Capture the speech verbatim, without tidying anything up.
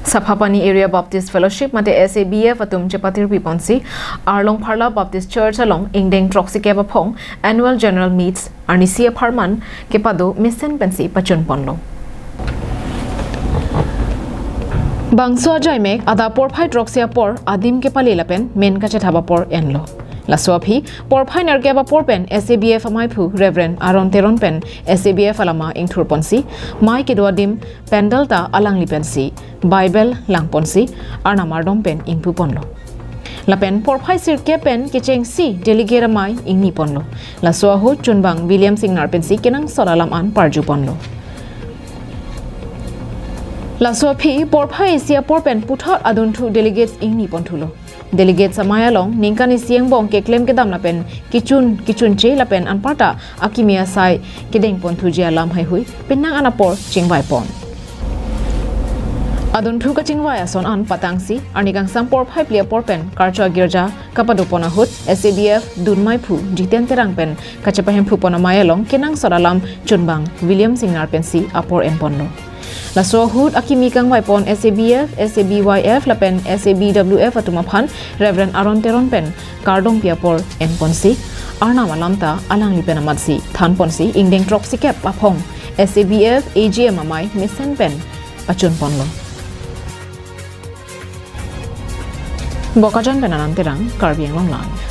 Saphapani Area Baptist Fellowship mate S A B F atum chepatirpi ponsi Arlong Pharla Baptist Church along ingdeng throksi kep aphong Annual General Meets arnisi apharman kepado mesen pensi pachun ponlo. Bangso ajaimek adap porphai throksi apor adim kepale lapen men kachethap apor enlo. Laso aphi porphai nerkep apor pen S A B F amaiphu Reverend Aaron Teron pen S A B F alama ingthur ponsi mai kedo adim pandal ta alangli pensi Bible lang ponsi Arnam ardom pen ingpu ponlo. Lapen porphai sirkep pen kechengsi delegate amai ingni ponlo. Laso ahut chunbang William Singnar pensi kenangsot alam an parju ponlo. Laso aphi porphai isi apor pen puthot adunthu delegates ingni ponthulo. Delegates amai along ningkan isi angbong keklem kedam lapen kechun kechunche lapen anparta akimi asai kedeng ponthuji alam haihui penang an apor chingvai pon. Adunthu kachingvai ason an patangsi arni kangsam porphai phli apor pen Karcho Agirja kapado pon ahut S A B F dunmaiphu Jiten Terang pen kachepahemphu pon amai along kenangsot alam chunbang William Singnar pensi apor en ponlo. Laso ahut akimi kangvai pon S A B F, S A B Y F lapen S A B W F atum aphan Reverend Aaron Teron pen kardom pi apor en ponsi Arnam alam ta alangli pen amatsi than ponsi ingdeng throksi kep aphong S A B F A G M amai mesen pen pachun ponlo. Bokajan pen Anand Terang, Karbi Anglong Live.